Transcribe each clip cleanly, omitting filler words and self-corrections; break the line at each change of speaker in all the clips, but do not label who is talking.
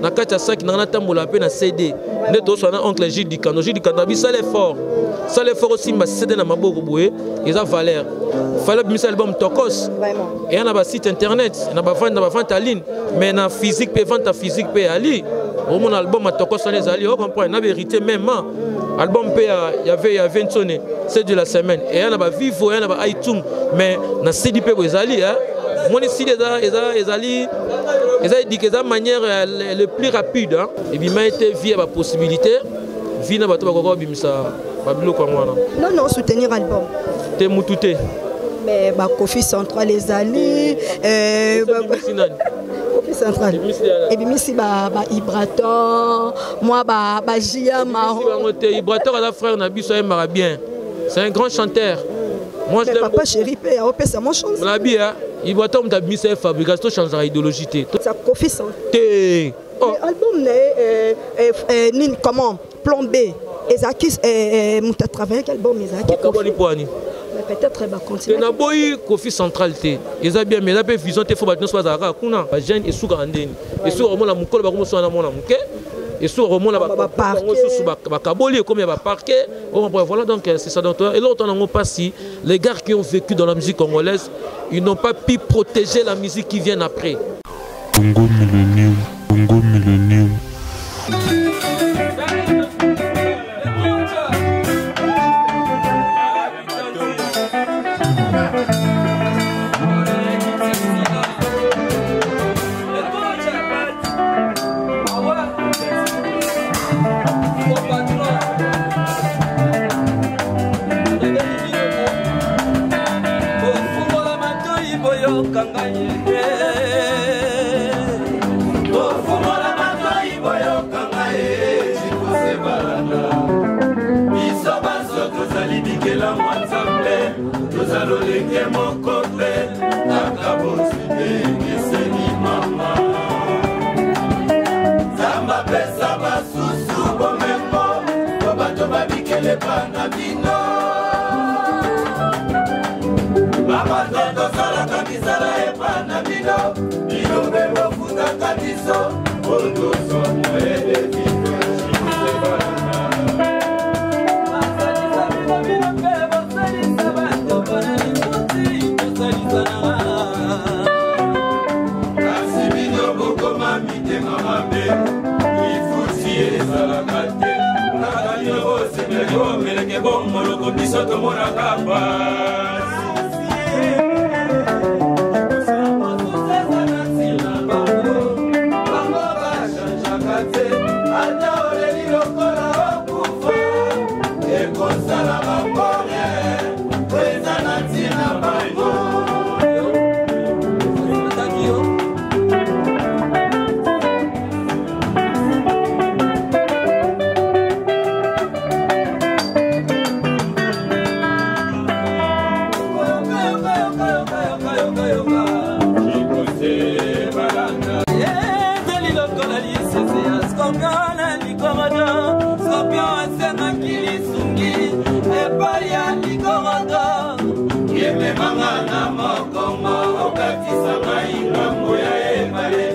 Na kati ya saki na nga natambola mpe na CD. Nde tozosala na oncle Gilles Dikando. Gilles Dikando abi sala effort. Sala effort osimba CD na maboko boye, eza valeur. Fallait abimisa album Tokos. Eya na ba site internet, na ba vente, na ba vente en ligne, mais na physique pe vente physique pe ali. Omona album ya Tokos wana ezali, o comprendre, na vérité même. Album pe ya ya ve ya Vensone, c'est de la semaine. Eya na ba Vivo, eya na ba iTunes, mais na CD pe ezali hein. Moni CD eza eza ezali eza éduqué, eza manière le plus rapide hein. Ebima ete vie ya ba possibilité, vie na bato bakoka kobimisa ba biloko yango wana.
Non non, soutenir album.
Te mutu te.
Mais ba Kofi Central ezali Kofi Central. Ebimisi ba ba Ibrator, moi ba ba Jia Maro.
Bango te Ibrator aza frère na biso ayembaka bien. C'est un grand chanteur.
Moi je papa chéri pe aopesa mo chance.
Na bi hein. Ibrator mutu abimisa ye fabricage to changera idéologie te.
Ça Kofi Central.
Te.
Oh. Album na ye nini comment plan B ezalaki moto atravaillaki album ezalaki
bakabwani mpo ani
peut-être bacontinue
naboyi Kofi Central te eza bien mais eza mpe vision te fo bato nyonso bazalaka kaka kuna bajeune esukaka ndeni esukaka komona mokolo bakomoswana na mwana moke esukaka komona bango susu bakaboli ekomi ya baparquet. Voilà, donc c'est ça. Donc eloko to nango mpasi, les gars qui ont vécu dans la musique congolaise, ils n'ont pas pu protéger la musique qui vient après.
Congo Millennium, Congo Millennium.
Lolenge moko te kaka bozwi te eseni mama Nzambe apesa basusu bomengo po bato babikele bana bino babato tosalaka misala epa na bino bino mpe bofutaka biso po tozwa moyede. Kasi bino bokoma mitema mabe, lifuti ezalaka te. Kaka bino bosepeli bomeleke bomoloko, biso tomonaka pasi. Ata oleli lokola okufa, ekosala bango rien, eza na ntina bango.
Ezali lokola lisese ya scorpion na ligorodo. Scorpion asengaki lisungi epai ya ligorodo.
Ememanga na mokongo, okatisa ngai ngambo ya ebale,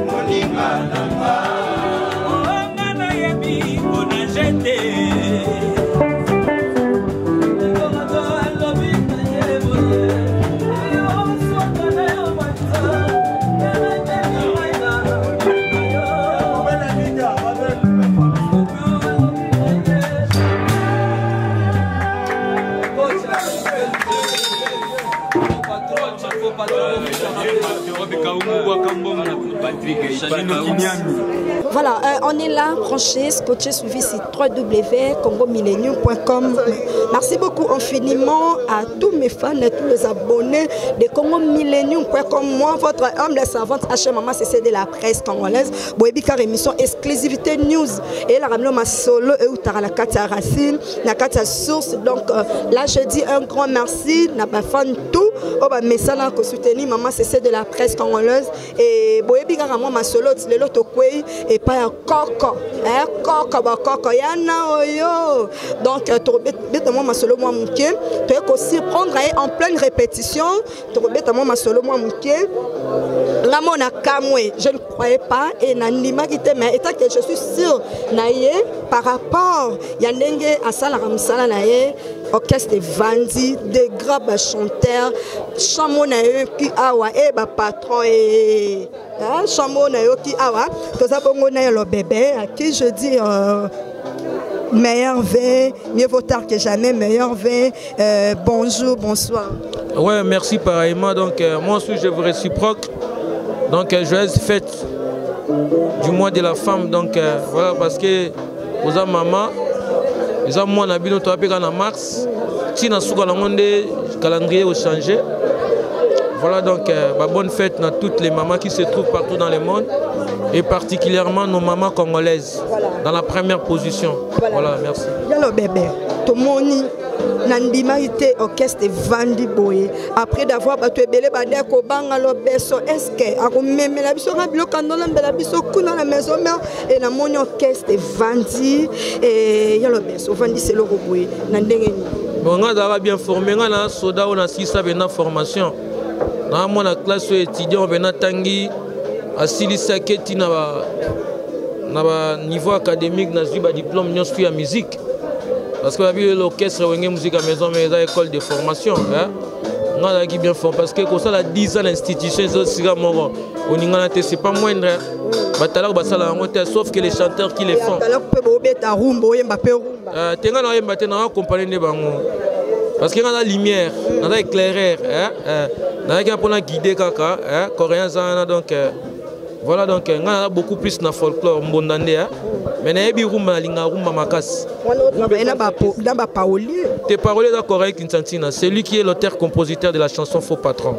moninga na nga.
Nga nayebi konage te. Ligorodo alobi na ye boye, yo oswaka na yo mwanza, ememeli ngai na bolingo yo.
Voilà, on est là, branché, scotché, suivi sur www.congomillennium.com. Merci beaucoup infiniment à tous mes fans, à tous les abonnés de congomillennium.com. Moi, votre humble servante H Maman CC de la presse congolaise. Boyebi car émission exclusivité news. Et la ramener ma solo et ou la kati racine, la kati source. Donc là, je dis un grand merci, na ba fan tout. Oh bah messana ko soutenir Maman CC de la presse congolaise. Et boyebi car moi ma solo masolo ti lelo tokwei epai ya koko eh, koko bakoko ya na oyo. Donc euh, tokobeta mwa masolo mwa moke, toye kosurprendre ye en pleine répétition. Tokobeta mwa masolo mwa moke. Nga mona kamwe, je ne croyais pas et nandimaki te, mais étant que je suis sûr na ye par rapport ya ndenge asalaka mosala na ye, orchestre evandi de grands bachanteurs. Chamo nayoki awa e bapatron e chamo nayoki awa, toza bongo na ye Lobebe, à qui je dis meilleur V, mieux vaut tard que jamais, meilleur V, bonjour, bonsoir.
Ouais, merci pareillement. Donc, moi aussi, je vous réciproque. Donc, joyeuse fête du mois de la femme. Donc, voilà, parce que oza mama, eza mwana bino, toapeka na mars ntina suka nango nde calendrier ochange. Voilà, donc bah, bonne fête à toutes les mamans qui se trouvent partout dans le monde et particulièrement nos mamans congolaises. Voilà. Dans la première position. Voilà, voilà, merci.
Yalo bébé, tomoni nandimaki te orchestre evandi boye après d'avoir bato ebele bande kobanga Lobeso, est-ce akomemela biso nga biloko andolambela biso kuna na maison mère? E namoni orchestre evandi e ya Lobeso ovandisi eloko boye na ndenge nini?
Bon, nga azalaka bien formé, nga na soda oyo nasilisa mpenza formation na mwana classe oyo étudiant mpenza ntangi asilisaki eti na ba niveau académique, nazwi badiplôme nyonso tu ya musique, parce que babi l'orchestre Wenge Musique Maison mais eza école de formation, hein? Nga azalaki bien formé parce que kosala 10 ans na institution ezosika moko oningana te, c'est pas moindre. Batalaka basala yango te, sauf que les chanteurs qui les font.
Mpe bobeta rumba, oyemba mpe rumba?
Te, nga na oyemba te, na accompagne nde bango parce que nga na lumière, naza éclaireur, nazalaki mpona guide kaka coréen aza wana. Donc voilà, donc nga naza beaucoup plus na folklore mbonda nde, mais nayebi rumba, nalingaka rumba makasi.
Na baparolier?
Te, parolier eza Coréen Kinsantina, c'est lui qui est l'auteur compositeur de la chanson Faux Patron.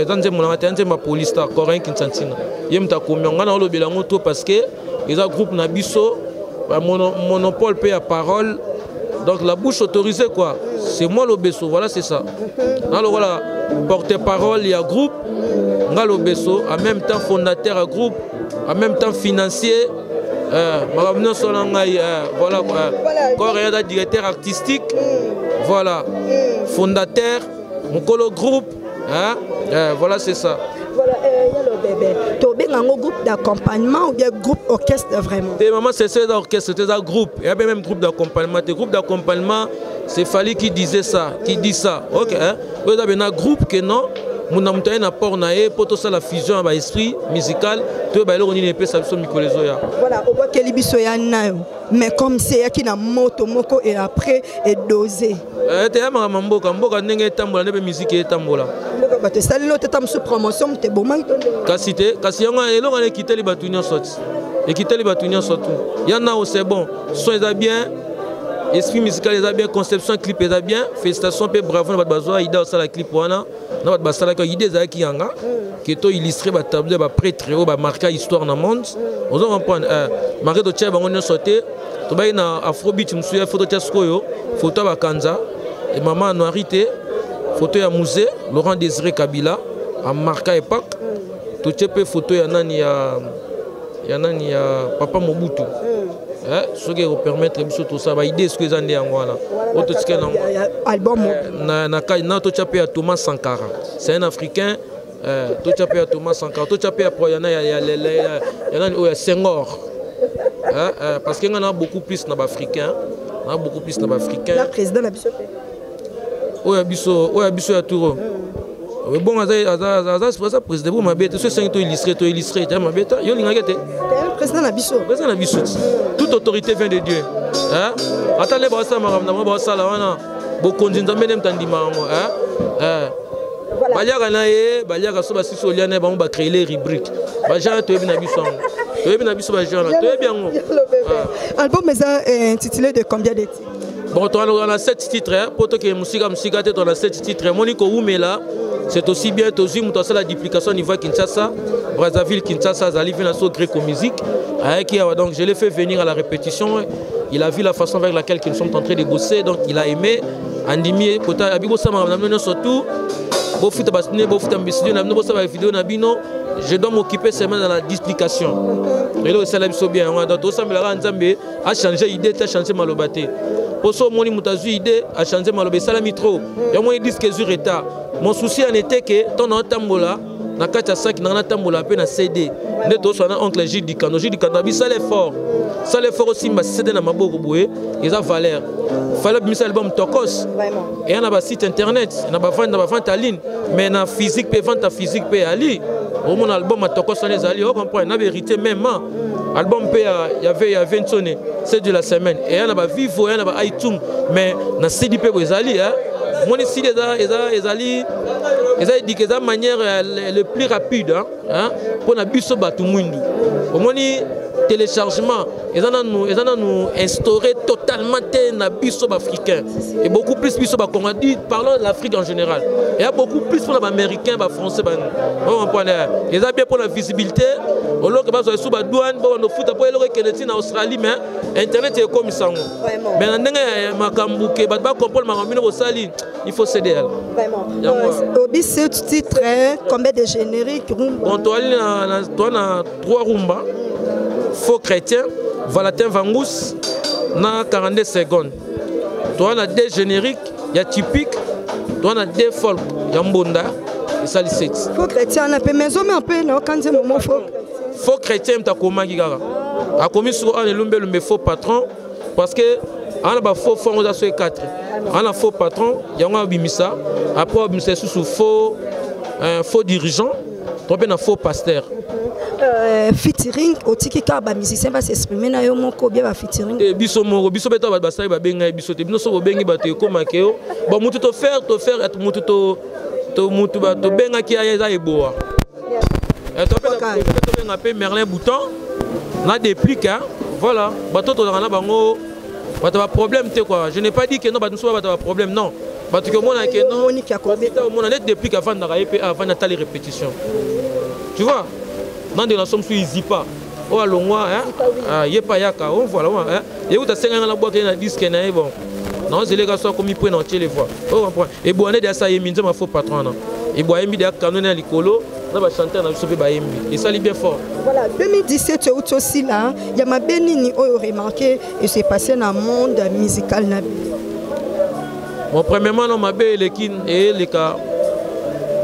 Eza nzembo nanga te, nzembo ya Police Star Coréen Kinsantina, ye moto akomi yango. Nga na olobela yango to parce que eza groupe na biso, monopole mpe ya parole, donc la bouche autorisée quoi, c'est moi Lobeso. Voilà, c'est ça. Na lokola porte-parole ya groupe, nga Lobeso, en même temps fondateur ya groupe, en même temps financier, makambo nyonso na ngai. Voilà, corps aza directeur artistique, voilà, fondateur, mokolo groupe, hein? Voilà, c'est ça.
Voilà, yalo bébé, tobenga yango groupe d'accompagnement ou bien groupe orchestre vraiment?
Te, maman, c'est ça, orchestre te, eza groupe. Ya be même groupe d'accompagnement te. Groupe d'accompagnement, c'est Fally qui disait ça, qui dit ça, ok, hein? Oyo eza bena groupe que non, muna moto aye na port na ye mpo tosala fusion ya baesprit musical, toyeba eloko nini epesa biso mikolo ezoya.
Voilà, obwakeli biso ya nayo, mais comme si eyaki na moto moko et après edose.
Te, ya makambo mboka, mboka ndenge etambola nde mpe musique etambola.
Mboka bato esaleli oyo teta mosusu promotion moto ebomaki to ndenge?
Kasi te, kasi yango eloko wana ekiteli bato nyonso ti, ekiteli bato nyonso tu. Ya nao, c'est bon, son eza bien, esprit musical eza bien, conception clip eza bien. Félicitation mpe bravo na bato bazwa idée osala clip wana, na bato basalaki idée. Ezalaki yanga ke to illustre batableau ya baprêtre oyo bamarka histoire na monde, ozo comprendre? Marke totia bango nyonso te, tobai na afrobeat mosusu ya foto tia sikoyo photo ya bakanza e mama Anuari te, photo ya Mzee Laurent Désiré Kabila amarka époque, totie mpe photo ya nani, ya nani, ya papa Mobutu. Soki ekopermettre biso tosala baidée, soki eza nde yango wana oyo totikali nango.
Album.
Na totya mpe ya Thomas Sankara, c'est un Africain. Totya mpe ya Thomas Sankara, totya mpe ya nani oyo ya Senghor, parce que nga na beaucoup plus na baafricain, na beaucoup plus na baafricain.
Na président na biso mpe?
Oyo ya biso, oyo ya biso ya turo bongo aza président bo mabe te. So esengi to illustre, to illustre te, mabe te. Yo olingaki te?
Président na biso.
Président na biso. Toute autorité vient de Dieu. Ata nde baosala makambo na bango, baosala wana bokonzi, Nzambe nde moto andima yango. Baliaka na ye, baliaka so basisi olia na ye, bango bacréele rubrique bagenre. Toyebi na biso yango, toyebi na biso bagenre, toyebi yango.
Album eza intitulé de combien de titres?
Bon, toza na 7 titres mpo tokende mosika mosika te. Toza na 7 titres. Emoni kowumela, c'est aussi bien. Tozwi moto asala duplication niveau ya Kinshasa, Brazzaville, Kinshasa, azali vi na so Greco Musique, ayaki awa. Donc je l'ai fait venir à la répétition, il a vu la façon avec laquelle nous sommes en train de bosser, donc il a aimé, andimi kota abi kosala makambo na bino nyonso tout. Bofuta ba bofuta studio na bino, bosala ba vidéo na bino. Je dois m'occuper seulement dans la duplication. Eloko esala biso bien yango. Donc tosambelaka Nzambe achange idée te, achange maloba te. Po so omoni moto azwi idée, achange maloba, esalami trop. Yango moni disque ezwi retard. Mon souci en était que ntango naotambola na kati ya saki nanga, natambola mpe na CD nde tosala na oncle Gilles Dikando. Gilles Dikando abi: sala effort, sala effort, osimba CD na maboko boye, eza valeur. Fallait abimisa album tokos eya na basite internet, na bavente, na bavente en ligne, mais na physique mpe, vente ya physique mpe ali. Omona album ya tokos wana ezali, ocomprendre, na vérité même album mpe ya Vensone, c'est de la semaine, eya na bavivo, eya na ba iTunes, mais na CD mpe bo ezali. Moni CD ezali, eza éduqué, eza manière le plus rapide, hein, mpo na biso bato mwindu. Omoni téléchargement eza nanu instauré totalement te na biso baafricain, et beaucoup plus biso bacongo. Parlons de l'Afrique en général. Eya beaucoup plus mpona baaméricain, bafrançais. Comprendre, eza bien mpona visibilité. Oloke bazwa esu badouane, bo bando futa mpo eloko ekende ntina Australie, mais internet ekomisa yango. Mais na ndenge ya makambo ke bato bacomprendre makambo bino bosali, il faut CDL.
Vraiment. Obi sept titres, combien de génériques, rumba?
Bon, toali na, toa na trois rumba: Faux chrétien, Valentin Vangus na 42 secondes. Toa na deux génériques ya typique, toa na deux folk ya mbonda, esali 7.
Faux chrétien na mpe maison mpe mpe naokanzi momo faux.
Faux chrétien moto akomaki kaka, akomi siko ana elumbelumbe faux patron, parce que ana bafaux fongo eza so 4. Ana faux patron yango abimisa, après abimisa lisusu faux dirigeant, to mpe na faux pasteur.
Featuring otiki kaka bamusicien basexprime na yo moko, bien bafeaturing?
Te, biso moko, biso mpe to bato basali babengai biso te. Bino so bobengi bato, ekomake yo. Bon, mutu tofaire mutu to mutu tobengaki aya eza eboa. Tobenga mpe Merlin Bouton na déplique. Voilà, bato tozalaka na bango, bato baproblème te quoi. Je n'ai pas dit que non, bato mosusu bato baproblème, non. Bato ke omona ke non, omona neti déplique avandaka ye mpe avandi, atali répétition, tu vois, nande na so mosusu izipa oyo alongwa, ye mpe ayaka. Voilà, ye kuta asenganga na bwaka ye na disque na ye. Bon, naozeleka so akomi mpe na otie les voix, ocomprendre. Eboa nde asa ayembi nzembo faux patron wana. Eboa ayembi deya kano na likolo na bachanteur na biso mpe bayembi, esali bien fort.
Voilà, 2017 euti osila, ya mabe nini oyo remarqué et s'est passé na monde musical na bino?
Bon, premièrement, no mabe eleki, eyeleka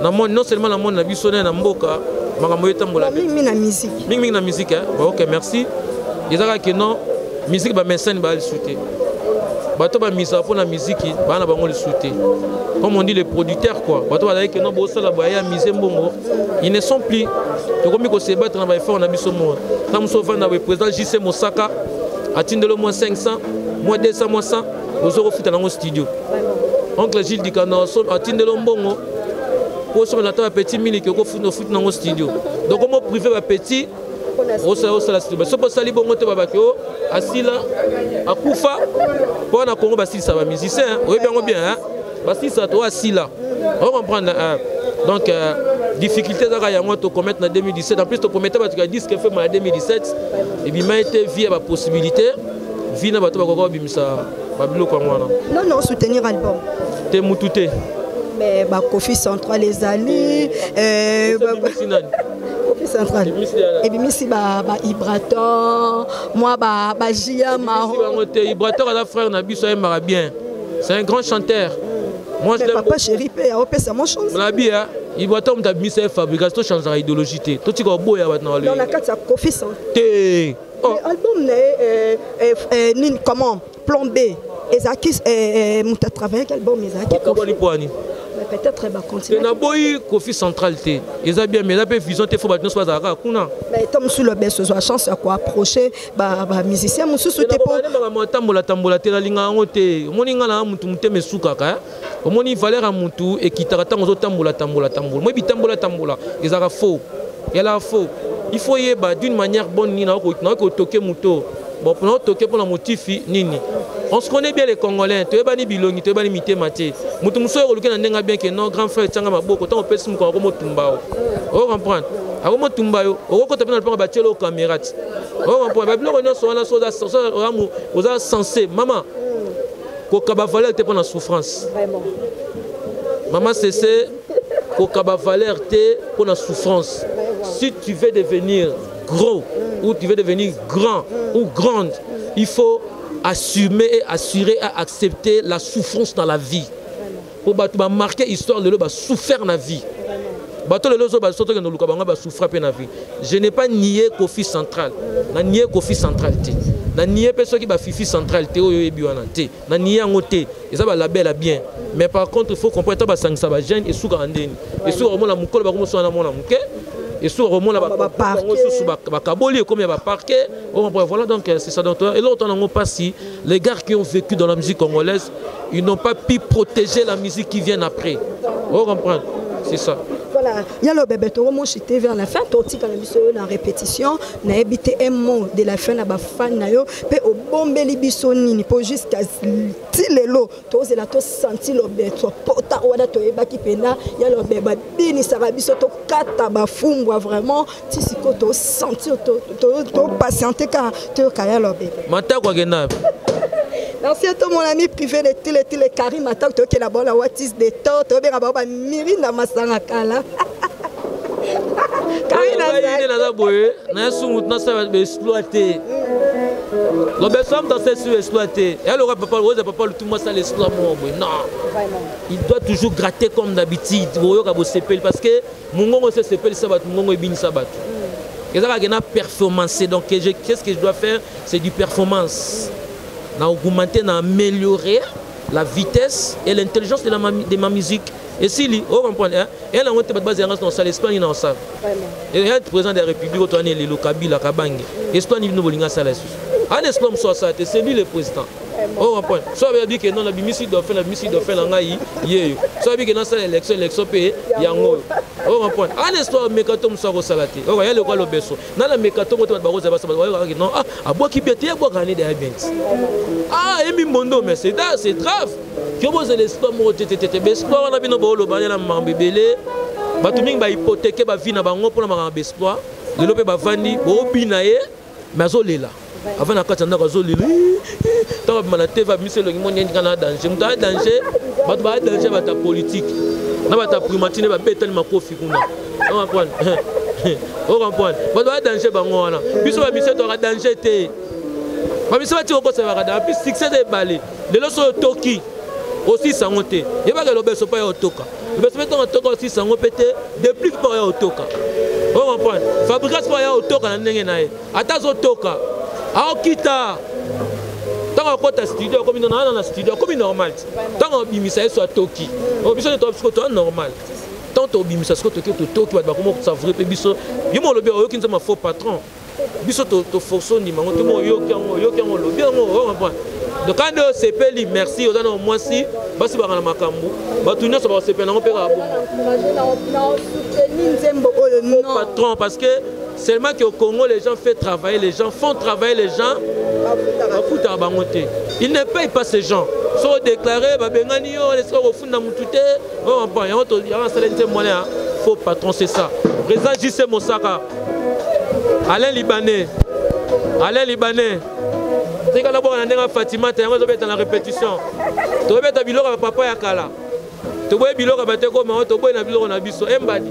na monde, non seulement na monde na biso na mboka, makambo etambola.
Mingi na musique.
Mingimingi na musique. Bon, ok, merci. Eza kaka ke non, musique bamesani baya lisu te. Bato bamisaka mpo na musique baa na bango lisu te, comme on dit, les producteurs quoi. Bato bazali ke non, bosala boye ya mise mbongo, ils ne sont plus. Tokomi kose battre na baeffort na biso moko. Ntango mosusu ovanda boye, président JC Mosaka atindeli moins 500, moins 200, moins 100, ozo kofuta nango studio. Oncle Gilles Dikana atindeli mbongo po osomela ata bapetit miliki, okofuti nango studio. Donc omo privé bapetit, osala osala studio. Soki osali bongo te, babaki o asila, akufa. Mpo na Congo basilisa bamusicien, oyebi yango bien, basilisa to asila, ocomprendre. Donc difficulté ezaka yango tokomettre na 2017. En plus topromete bato ya disque fm ya 2017 ebima ete vie ya bapossibilité, vie na bato bakoka babimisa babiloko yango wana.
Non, non, soutenir album?
Te, mutu te.
Mais bakofi central ezali. Kofi central ebimisi baibrator, mwa bajia.
Maro te. Ibrator aza frère na biso, ayembaka bien, c'est un grand chanteur.
Moi, je papa chéri mpe aopesa mo chance.
Nabi Ibrator, moto abimisa ye fabricage. Tochangeaka idéologie te, totika koboya bato
na na kati ya Kofi central.
Te.
Album na ye nini, comment, Plan B ezalaki moto atravaillaki album ezalaki?
Bakabwani mpo ani?
Peut-être bacontinue.
Naboyi Kofi central te, eza bien, mais eza mpe vision te. Fo bato nyonso bazalaka kaka kuna.
Mais to mosusu lobeso ozwa chance ya koapproche bamusicien mosusu te
po makambo atambola tambola te, nalinga yango te. Omoni nga na mutu motema esukaka. Omoni valeur ya mutu ekitaka ntango ozotambola tambola tambola. Moi bitambola tambola ezalaka faux, ezalaka faux. Il faut yeba d'une manière bonne nini nakoki kotoke moto. Bon, mpona otoke mpona motifi nini, on se connaît bien les Congolais, toyebani bilongi, toyebani mitema te. Moto mosusu oyo koluki na ndenge bien ke non, grand frère etianga maboko, ntango opesi mokolo akomotumba yo, ocomprendre, akomotumba yo, okokota mpe na lopango, batieli yo caméra ti, ocomprendre. Babiloko nyonso wana, so oza censé mama kokaba valeur te mpo na souffrance. Mama Sese Kokaba valeur te pour la souffrance. Si tu veux devenir gros ou tu veux devenir grand ou grande, il faut assumer et assurer et accepter la souffrance dans la vie. Po bato ba marquer histoire lelo ba souffert na vie. Bato lelo zo ba soto kendo luka bango ba souffra pe na vie. Je n'ai pas nié Kofi Central. Na nié Kofi Central te. Na nié pe soki ba Fifi Central te oyo yebi wana te. Na nié yango te. Eza ba label ya bien. Mais par contre, il faut comprendre ta ba sangisa ba jeune et suka ndeni. Et suka komona mukolo ba komosana mona muke. Et suka komona ba bango susu ba kaboli ekomi ya ba parquet. On comprend. Voilà donc c'est ça donc et l'autre on pas si les gars qui ont vécu dans la musique congolaise, ils n'ont pas pu protéger la musique qui vient après. On comprend. C'est ça.
Voilà, ya lobebe tokomo chuter vers la fin, totikala biso na répétition, nayebi te un mot de la fin na ba fan na yo pe obombeli biso nini po jusqu'à ti lelo tozela tosanti lobeto pota wana toyebaki mpena ya lobebe babinisaka biso tokata bafumbwa vraiment ti sikoyo tosentir topatiente kaka toyoka ya lobebe.
Matako akenda.
Merci à tout mon ami privé de tous les tous les Karim Attaque toyoki na bango na Watis de to toyobeka bango bamirinda masanga kala.
Karine naza boye na sungu nasala baexploit te lobeso moto asala sur exploit te ya loka papa oza papa lutu asala exploit moko boye non, il doit toujours gratter comme d'habitude. Boyoka bosepeli parce que mongongo se sepelisa bato, mongongo ebinisa bato, eza kaka na performance. Donc qu'est-ce que je dois faire? C'est du performance, na augmenter, na améliorer la vitesse et l'intelligence de ma musique. Esili o comprendre hein? E nango te bato bazalanga na osala espagne na osala eya président de la République oyo toani lelo Kabila Kabange, espagne bino bolinga asala lisusu ana espagne mosusu asala te. C'est lui le président, o comprendre. So abebi ke non, nabimisi dauphin, nabimisi dauphin na ngai yeyo. So ayebi ke nasala élection, élection mpe yango oyo, o comprendre. Ana histoire meka to mosusu akosala te. Oyo ya lokwa lobeso nana meka tongo te, bato bakozala basa bayokaka non, ah, abwaki bien te, abwaka nde ya bien ti, ah, ayembi mbondo. Mais c'est grave yo bozela espoir moko te te te te. Baespoir wana bino booloba na makambo ebele, bato mingi bahypothèque bavie na bango mpona makambo baespoir. Lelo mpe bavandi boobina ye, mais azolela avant na kati ya ndako, azolela ntango abima na tv, abimisi elongi moni endika na danger. Moto aya danger, bato baya danger, bato ya politike na bato ya primature nde babetani makofi kuna. Ocomprendre, ocomprendre, bato baya danger bango wana. Biso bamisie toyaka danger te, bamisie bati kokosa baka danger. Puis succès eza ebale lelo, soki otoki osisa yango te, yebaka elobeso mpo ya otoka lobeso mpe ntongo otoka osisa yango mpe te, déplique mpo ya otoka, ocomprendre. Fabricas mpo ya otoka na ndenge na ye, ata azotoka aokita ntango akota studio akomi nana na studio akomi normal ti ntango abimisa ye so atoki. Oyo biso nde toa toa normal, ntango tobimisa sikoyo toki totoki, bato bakoma kosavre mpe biso. Yo mo olobi oyoki nzambe faux patron, biso toforce ondima yango te. Mo oyoki yango, oyoki yango, olobi yango, ocomprendre. Donc kandi oyo osepeli, merci. Oza na mwasi, basi baka na makambo, bato nyonso bakosepela nango mpe kaka
bongo. Nzembo oyo
non patron, parce que seulement qu'au Congo les gens font travailler les gens, font travailler les gens, bafutaka bango te. Ils ne payent pas ces gens. So déclaré babengani yo, esika kofunda mutu te, ocomprend. Yango yango asala nzembo wana ya faux patron, c'est ça. Président JC Mosaka, Alain Libanais, Alain Libanais, tikala bwaka na ndenge ya Fatima te. Yango ezobeta na répétition, tobeta biloko ya papa ya kala, toboyi biloko ya bato ekoma oyo, toboyi na biloko na biso embadi.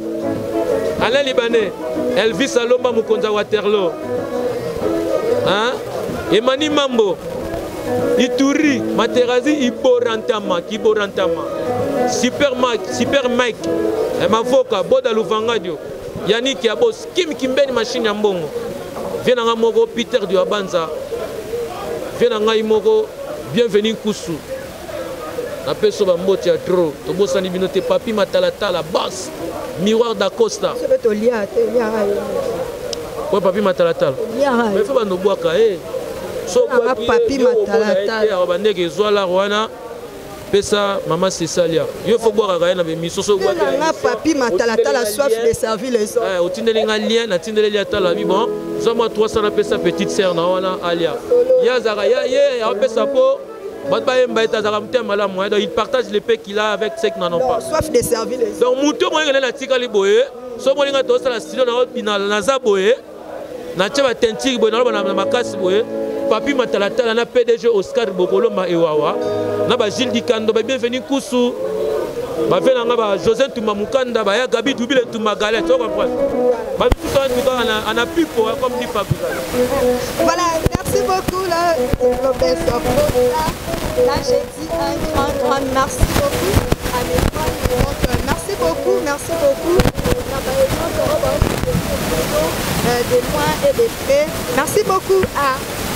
Alain Libanais, Elvis Alomba, mokonzi ya Waterloo, hein? Emani Mambo Ituri Materazi, Iborantama Kiborantama, Super Mike, Super Mike Mavoka Boda Luvangadio, Yannick Yabos, Kim Kimbeni, machine ya mbongo, vie na ngai moko Peter Diabanza, vie na ngai moko Bienvenu Nkusu, napesi bambote ya tro. Tobosani bino te, Papi Matalatala, bas Miroir d'Acosta.
Biso mpe tolia te, liaka yo.
Po Papi Matalatala, mais fo bando bwaka ye. So
Papi Matalatala.
Bandeke ezwala wana, pesa mama Cesalia, yo fo bwakaka ye na bemiso so.
Nga Papi Matalatala, soif de servir les
autres. Otindeli nga lien, natindeli atala bi bon, zwa mwa 300, napesa petite sœur na wana alia. Ye azalaka ye apesa mpo bato bayemba ete azalaka motema malamu. Donc il partage le pain qu'il a avec ceux qui n'en ont pas.
Soif de servir les autres.
Donc motu moyenge nde natikali boye, so moninga tosala studio na naza boye, natie batentire boye, naloba na makasi boye. Papi Matalatala na PDG Oscar Bokoloma Ewawa na bagile Dikando, babienvenu Kusu. Ba na nga ba José Ntumba Mukanda, ba ya Gabi Dubile Ntumba Galette, tu comprends? Ba tout en tout cas on a pipo hein, comme dit Fabrice.
Voilà, merci beaucoup là, professeur Là, j'ai dit un grand grand merci beaucoup à mes fans. Donc, euh, merci beaucoup, merci beaucoup. De loin et de près. Merci beaucoup à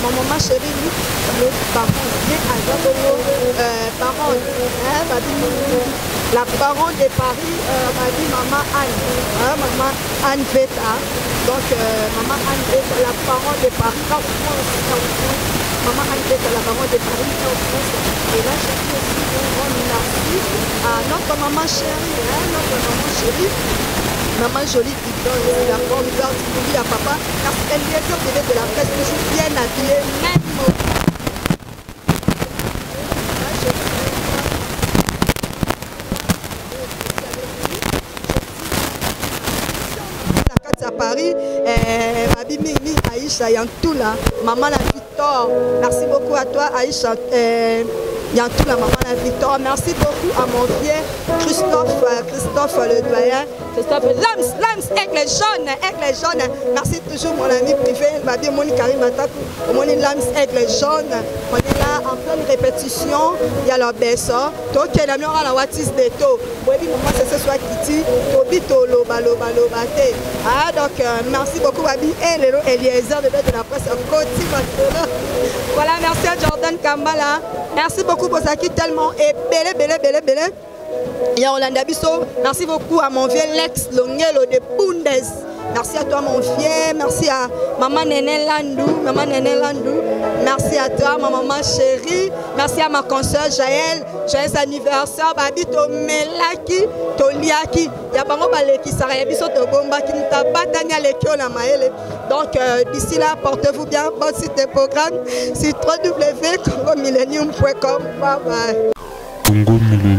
mon maman chérie, le parent, euh, parent, hein, la parent de Paris, euh, m'a dit maman Anne, hein, maman Anne Veta. Donc, euh, maman Anne Veta, la parent de Paris, en France, en France. Maman Anne Veta, la parent de Paris, en France. Et là, j'ai dit aussi un grand merci à notre maman chérie, hein, notre maman chérie. Maman jolie Victor, la grande du à papa, parce qu'elle est de la presse, toujours bien habillée, même au à Paris, eh, Babi Mimi, Aïcha Yantoula, maman la Victor. Merci beaucoup à toi, Aïcha. Eh, Yantoula, maman la Victor. Merci beaucoup à mon vieux Christophe, euh, Christophe le doyen. Christophe Lams, Lams, aigle jaune, aigle jaune. Merci toujours mon ami privé, Babi Moni Karim Atakou. Moni Lams, aigle jaune. On est là en pleine répétition. Il y a leur beso. Tokenda mionga na watis de to. Boyebi mama sese soit kiti, tobi toloba loba loba te. Ah donc euh, merci beaucoup Babi et lelo Eliezer de de la presse Koti Masolo. Voilà, merci à Jordan Kambala. Merci beaucoup Bozaki tellement et bele bele bele bele. Ya Rolanda biso, merci beaucoup à mon vieux Lex Longelo de Bundes. Merci à toi mon vieux, merci à maman Néné Landou, maman Néné Landou. Merci à toi ma maman chérie, merci à ma consoeur Jaël, joyeux anniversaire babi tomelaki, toliaki. Ya bango balekisaka ya biso tobombaki mutabatani aleki oyo na mayele. Donc euh, d'ici là, portez-vous bien, bon site et programme sur www.congomillennium.com. Bye bye.
Congo Millennium.